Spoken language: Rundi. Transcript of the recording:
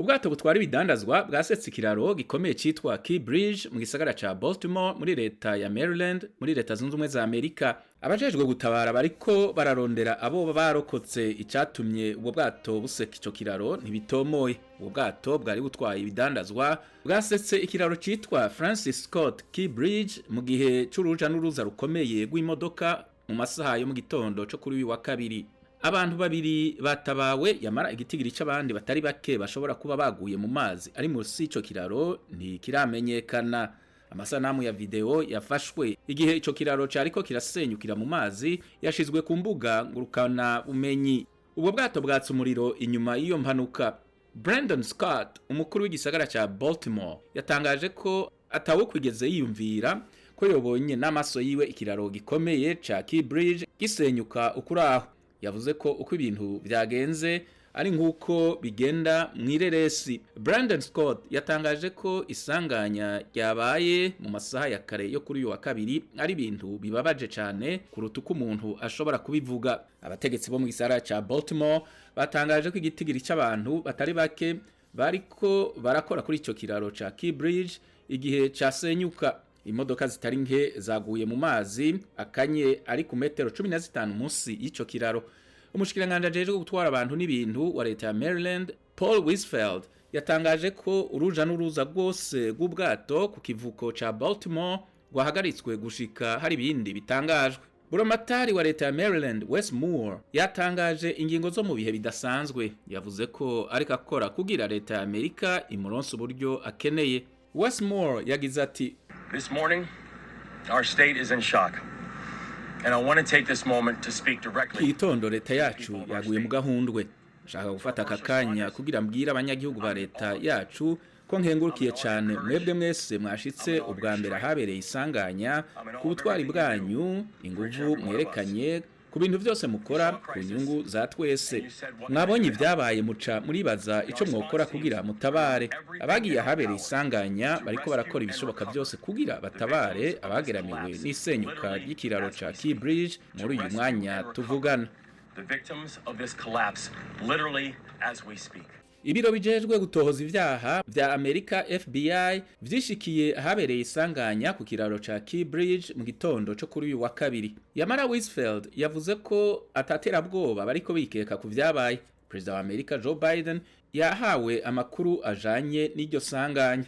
Ubwato butwara ibidandazwa bwasetse ikiraro gikomeye citwa Key Bridge mu gisagara ca Baltimore muri leta ya Maryland muri Leta Zunze Ubumwe za Amerika. Abajejwe gutabara bariko bararondera abo barokotse. Icatumye ubwo bwato buseka ico kiraro ntibitomoye. Ubwo bwato bwari butwaye ibidandazwa bwasetse ikiraro citwa Francis Scott Key Bridge mu gihe c'uruja n'uruza rukomeye rw'imodoka mu masaha yo mu gitondo co kuri uyu wa kabiri. Abantu babiri batabawe, yamara igitigiri c'abandi batari bake bashobora kuba baguye mu mazi ari munsi y'ico kiraro ntikiramenyekana. Amasanamu ya video yafashwe igihe ico kiraro cariko kirasenyukira mu mazi yashizwe ku mbuga ngurukana bumenyi. Ubwo bwato bwatse umuriro inyuma y'iyo mpanuka. Brandon Scott, umukuru w'igisagara ca Baltimore, yatangaje ko atawokwigeze yiyumvira ko yobonye n'amaso yiwe ikiraro gikomeye ca Key Bridge gisenyuka ukuraho. Yavuze ko uko ibintu vyagenze ari nk'uko bigenda mw'ireresi. Brandon Scott yatangaje ko isanganya ryabaye mu masaha ya kare yo kuri uyu wa kabiri ari ibintu bibabaje cyane kuruta uko umuntu ashobora kubivuga. Abategetsi bo mu gisagara ca Baltimore batangaje ko igitigiri c'abantu batari bake bariko barakora kuri ico kiraro ca Key Bridge igihe casenyuka. Imodoka zitari nke zaguye mu mazi akanye ari ku metero 15 munsi y'ico kiraro. Umushikiranganje ajejwe gutwara abantu n'ibintu wa leta ya Maryland, Paul Wisfeld, yatangaje ko uruja n'uruza rwose rw'ubwato ku kivuko ca Baltimore rwahagaritswe gushika hari ibindi bitangajwe. Buramatari wa leta ya Maryland, Wes Moore, yatangaje ingingo zo mu bihe bidasanzwe. Yavuze ko ariko akora kugira leta ya Amerika imuronse uburyo akeneye. Wes Moore yagize ati: This morning, our state is in shock. And I want to take this moment to speak directly. Igitondo leta yacu yaguye mu gahundwe. Nshaka gufata aka kanya kugira mbwire abanyagihugu ba leta yacu ko nkengurukiye cyane mwebwe mwese mwashitse ubwa mbere ahabereye isanganya, ku butwari bwanyu, inguvu mwerekanye ku bintu byose mukora ku nyungu za twese. Mwabonye ibyabaye, muca muribaza ico mwokora kugira mutabare. Abagiye ahabereye isanganya bariko barakora ibishoboka byose kugira batabare abageramiwe n'isenyuka ry'ikiraro ca Key Bridge muri uyu mwanya tuvugana. The victims of this collapse, literally as we speak. Ibiro bijejwe gutohoza ivyaha vya Amerika, FBI, vyishikiye ahabereye isanganya ku kiraro ca Key Bridge mu gitondo co kuri uyu wa kabiri. Yamara Wisfeld yavuze ko ataterabwoba bariko bikeka ku vyabaye. Perezida wa Amerika Joe Biden yahawe amakuru ajanye n'iryo sanganya.